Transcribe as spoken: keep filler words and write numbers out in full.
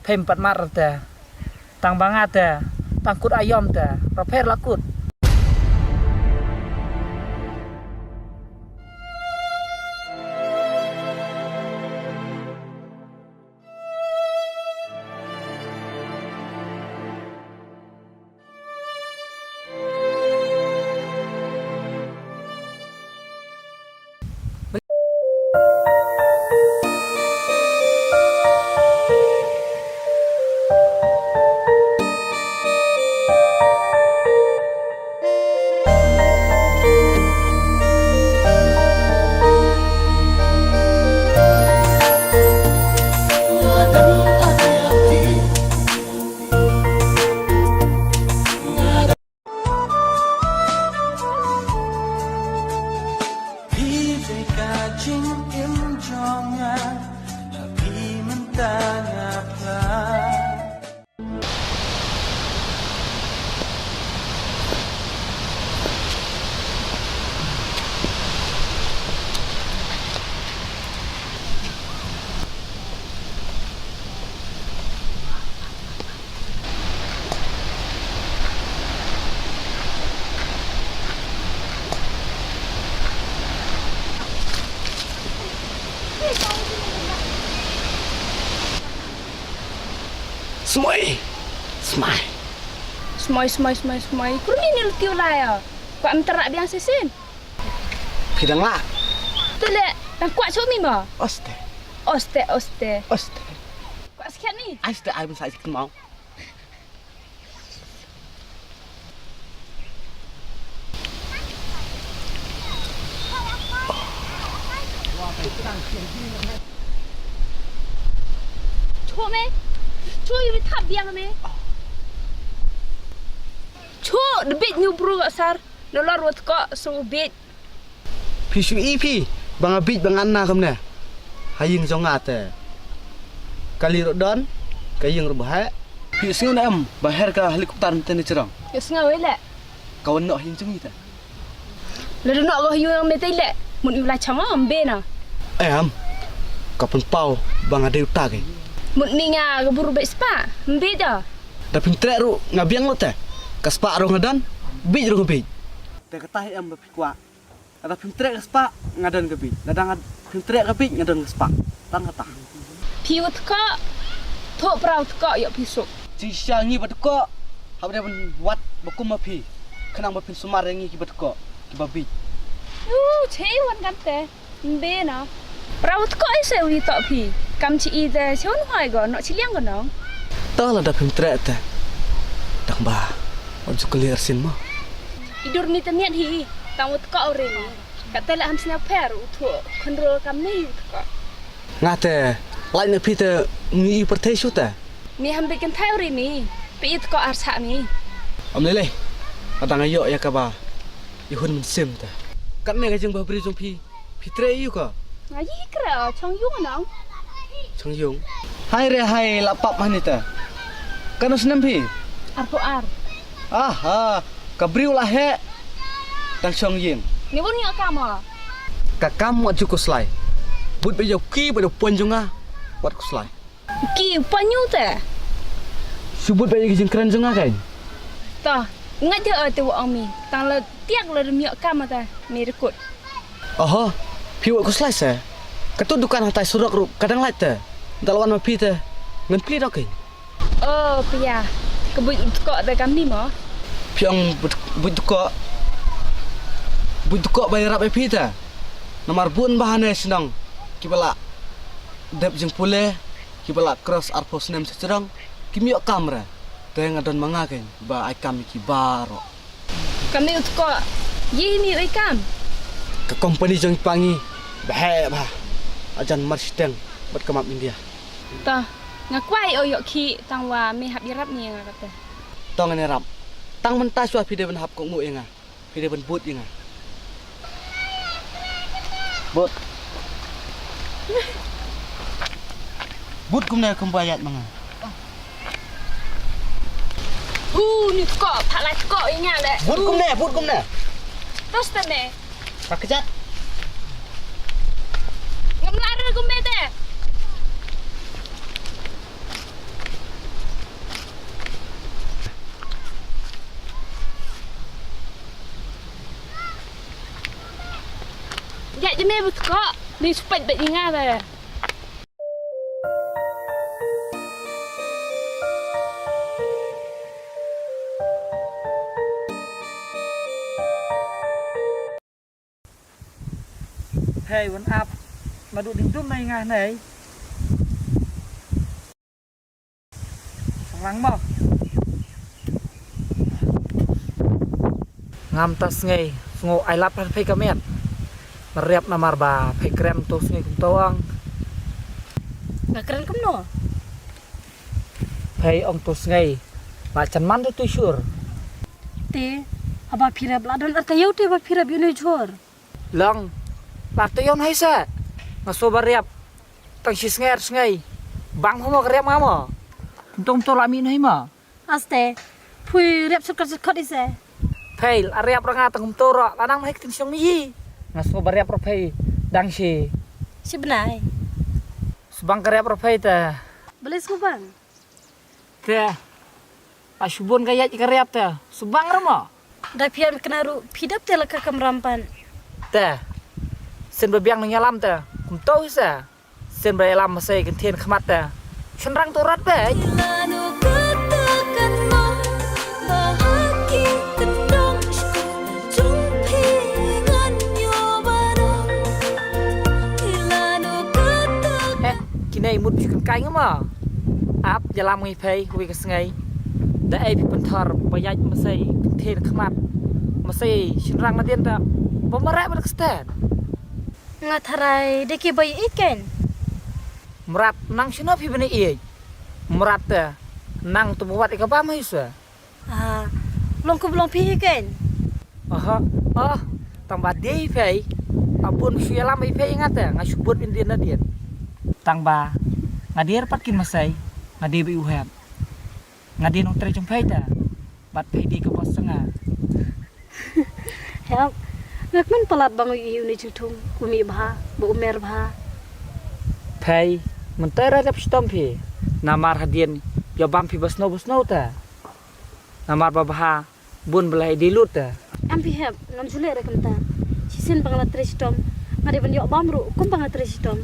Phim pat mar te. Tang ba nga te, tang kut aïom te, ra pher la kut. Smoi. Smai. Smoi, smoi, smoi, smoi. Kurni ni lutio laya. Kwa em terak biang sesin. Pidang la. Tele, tang kwa chumi ma. Oste. Oste, oste. Oste. Kwa sekian ni. Aste ai ben sai sikit mau. Chuh me. Chuh ïa me thap biang me. Chuh, da bit ñu bru ka sar. Na lor wat ko so bit. Phi shu i phi ba nga bit ba ngan na kumne. Ha ïing jong nga te. Kali ruh don, ka ïing ruh ba heh. Phi sngew ne em ba her ka helicopter mynta ne jrong? Ïa sngew ïa leh. Ka wan noh ha ïing jong ngi te. Lada noh ka ha ïing jong me te leh. Mut ïa la chang am be na. Em. Ka pynpaw ba nga dei uta ke. Mut ni nga ka buru beit spah. Mbe da. Da phim treh ruh nga biang lut te. Ka spah ruh nga don. Beit ruh nga beit. Te kata hi em ba phi kwah. Lada phim treh ka spah nga don ka beit. Lada nga phim treh ka beit nga don ka spah. Tang kata. Phi u tkoh. Thoh pra u tkoh ïoh phi suk. Jingshisha ngi ba tkoh. Haba dei ban wad ba kum ma phi. Khnang ba phin sumar ïa ngi kiba tkoh. Kiba beit. U che wan kan te. Mbe na. Pra u tkoh i se u i toh phi. Kam chi i te che un hoi go noh chi liang go nong. To lada phim treh te. Tang ba. Ot ju kali arsin mo. I dur ni te miat hi. Tang u tkoh u re ni. Ka te la ham sna pher u thoh. Khynrol kam ni u tkoh. Nga te. Lai na phi te ngi i pyrthei shu te. Ni ham bit kynthai u re ni. Phi i tkoh ar sah ni. Am lele. Ka dang ayo ïa kaba. I hun mynsiem te. Katne ka jingba bri jong phi. Phi treh ïa u ka? Nga ïa kra chong yung nong. Chong yung. Hai re hai la pap hani ta. Kano snem phi? Arphew ar. Aha, ka briew la heh. Dang chong ïing. Ni bun ïa ka ma. Ka kam wat ju khuslai. Bud ba ïa ki ba da pon jong nga. Wat khuslai. Ki panyu te. Subut ba ïa ki jingkren jong nga kan. Ta, nga ja te wa ong mi. Tang la tiak la rem ïa ka ma ta. Mi rekut. Oho, phi wa ku slai se. Ka tu dukan hatai surok ru ka dang lait te. Da lawan ma phi te. Ngan pli dok kan. Oh, pia. Ka buit ko te kam ni mo. Phi ong buit ko. Buit ko ba ïa rap ïa phi te. Namar bun ba hane shnong. Ki ba la dep jingpule. Ki ba la cross arphew snem sha shrong, kim ïoh kam re. Te nga don ma nga kein, ba ai kam ïa ki baroh. Kam ïoh tko, ïa me ïoh kam. Ka company jong i pa ngi, ba heh ba. Ajan mar shiteng, bad ka map India. Ta, nga kwai o ïoh ki, tang wa me hap ïarap ni nga kata. To ngan ïarap. Tang mynta shuwa phi dei ban hap ko ngu ïa nga. Phi dei ban bud ïa nga. Bud. Bud kumne kumba ïaid ma nga. U ni ko, pha lai ko ïa nga le. Bud kumne, bud kumne. Tos te ne. Ka kjat. Ngam la re kumne te. Jane busko, ni supat bet inga da. Hei, wan ap. Madu ding dum nai nga nei. Lang mo. Ngam ta sngai, sngo ai lap phei ka miat. Mariap namar ba phei krem to sngai kum to ang. Nga kren kumno? Phei ong to sngai. Ba chan man to tu shur. Te, haba phi rep la don ar tayo te ba phi rep yu ne jhur. Long, la tayo hai sa. Nga so ba riap. Tang shi sngai ar sngai. Bang mo ka riap nga mo. Tum to la mi nai mo. Aste. Phui riap chut kat chut khot ise. Phei, la riap ra nga tang tum to ro. La nang mai kteng shong mi hi. Nga so ba riap ra phei. Dang shi. Shi bnai. Subang ka riap ra phei ta. Beli subang. Te. A shubun ka yaj ka riap ta. Subang ra mo. Da phi am kena ru phi dap te la ka kamram pan. Te. Sen ba biang nang yalam ta. Kum to hi sa. Sen ba yalam masai kan thien khmat ta. Shynrang to rat ba. Ilano kata kan mo bahagi tendong shku jung phi ngan yo barong. Ilano kata. Eh, kinai mut phi kan kai ngama. Ap yalam ngi phei wi ka sngai. Da ai phi pynthor ba yaj masai kan thien khmat. Masai shynrang na dien ta. Ba marai ba kstet. Nga tharai de ki bai iken. Mrat nang shino phi bani iek. Mrat te nang tu buat ika ba mai sa. Ah, long ku long phi iken. Aha, ah, tang ba dei phei. Abun shu yalam i phei nga te nga shu bud bin din na din. Tang ba nga dir pat kin masai, nga dei ba u hep. Nga dei nong tre jong phei te. Bat phei dei ka bos nga. Hep. Ngak men palat bang u iu ni jingthung. U mi bha, ba u mer bha. Phei, men tai ra dap shitom phi. Namar hadien, yo bam phi ba snow ba snow ta. Namar ba bha, bun belai di lut ta. Am phi hep, ngam jule ra kumta. Sisen bang la tre shitom. Nga dei ban yo bam ru, kum bang la tre shitom.